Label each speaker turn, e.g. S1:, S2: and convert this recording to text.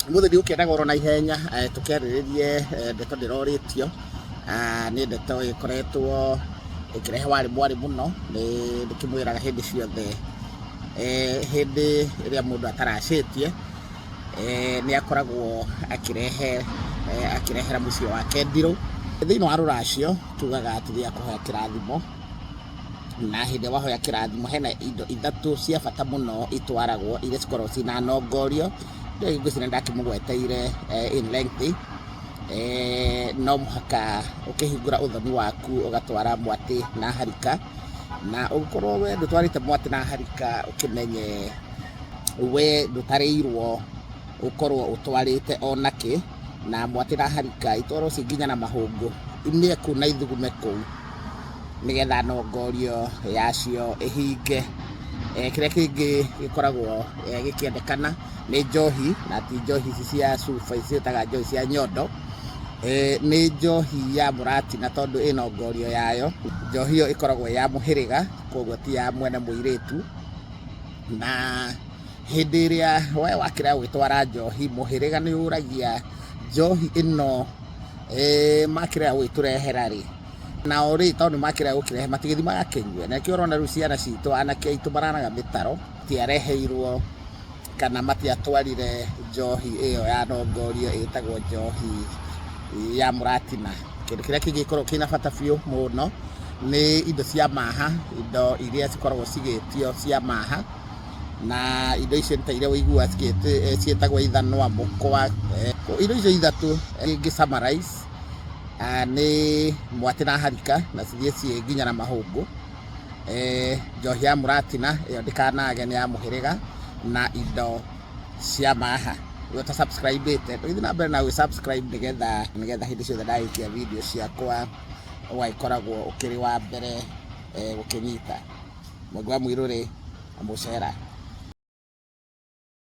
S1: Ũmũthĩ ndigũkĩenda goro na ihenya, tũkĩarĩrĩrie ndeto ndĩrorĩtio. Nĩ ndeto ĩkoretwo ĩkĩrehe warĩ mwarĩ mũno. Nĩ ndĩkĩmwĩraga hĩndĩ ciothe, hĩndĩ ĩrĩa mũndũ ataracĩtie, nĩ akoragwo akĩrehe akĩrehera mũciĩ wake ndirũ. Thĩinĩ wa rũracio tugaga tũthiaga kũhoya kĩrathimo. Na hĩndĩ ĩrĩa wahoya kĩrathimo, hena indo ithatũ cia bata mũno itwaragwo, iria cikoragwo ciĩna nongorio. Ndiũĩ, ngwĩciria nĩndakĩmũgweteire in length. No mũhaka ũkĩhingũra ũthoni waku ũgatwara mwatĩ na harika, na ũngĩkorwo we ndũtwarĩte mwatĩ na harika, ũkĩmenye we ndũtarĩirwo ũkorwo ũtwarĩte onakĩ. Na mwatĩ na harika itwarwo ci nginya na mahũngũ, imĩe kũu na ithugume kũu, nĩgetha nongorio yacio ĩhinge. Kĩrĩa kĩngĩ gĩkoragwo gĩkĩendekana nĩ njohi, na ti njohi ici cia cuba, ici ciĩtaga njohi cia nyondo. Nĩ njohi ya mũratina, tondũ ĩ nongorio yayo. Njohi ĩyo ĩkoragwo ya mũhĩrĩga, koguo ti ya mwene mũirĩtu. Na hĩndĩ ĩrĩa we wakĩrega gũgĩtwara njohi, mũhĩrĩga nĩ ũragia njohi ĩno makĩrega gũgĩtũrehera rĩ, nao rĩ, tondũ nĩ makĩrega gũkĩrehe, matigĩthiĩ magakĩnyue. Na nĩkĩo ũrona rĩu ciana citũ, anake aitũ mararaga mĩtaro, matiareheirwo kana matiatwarire njohi ĩyo ya nongorio ĩtagwo njohi ya mũratina. Kĩndũ kĩrĩa kĩngĩkorwo kĩna bata biũ mũno nĩ indo cia maha, indo iria cikoragwo cigĩtio cia maha. Na indo icio nĩ ta iria ũiguaga ciĩtagwo ithanwa, mũkwa. Indo icio ithatũ ingĩ summarize nĩ mwatĩ na harika, na cithiĩ ciĩ nginya na mahũngũ. Njohi ya mũratina ĩyo ndĩkanage, nĩ ya mũhĩrĩga, na indo cia maha. We ũta subscribe ĩte, ũgĩthiĩ na mbere na gwĩ subscribe, nĩgetha hĩndĩ ciothe ndagĩkia video ciakwa ũgagĩkoragwo ũkĩrĩ wa mbere gũkĩnyita. Mwengi wa Mũirũrĩ, mũcera.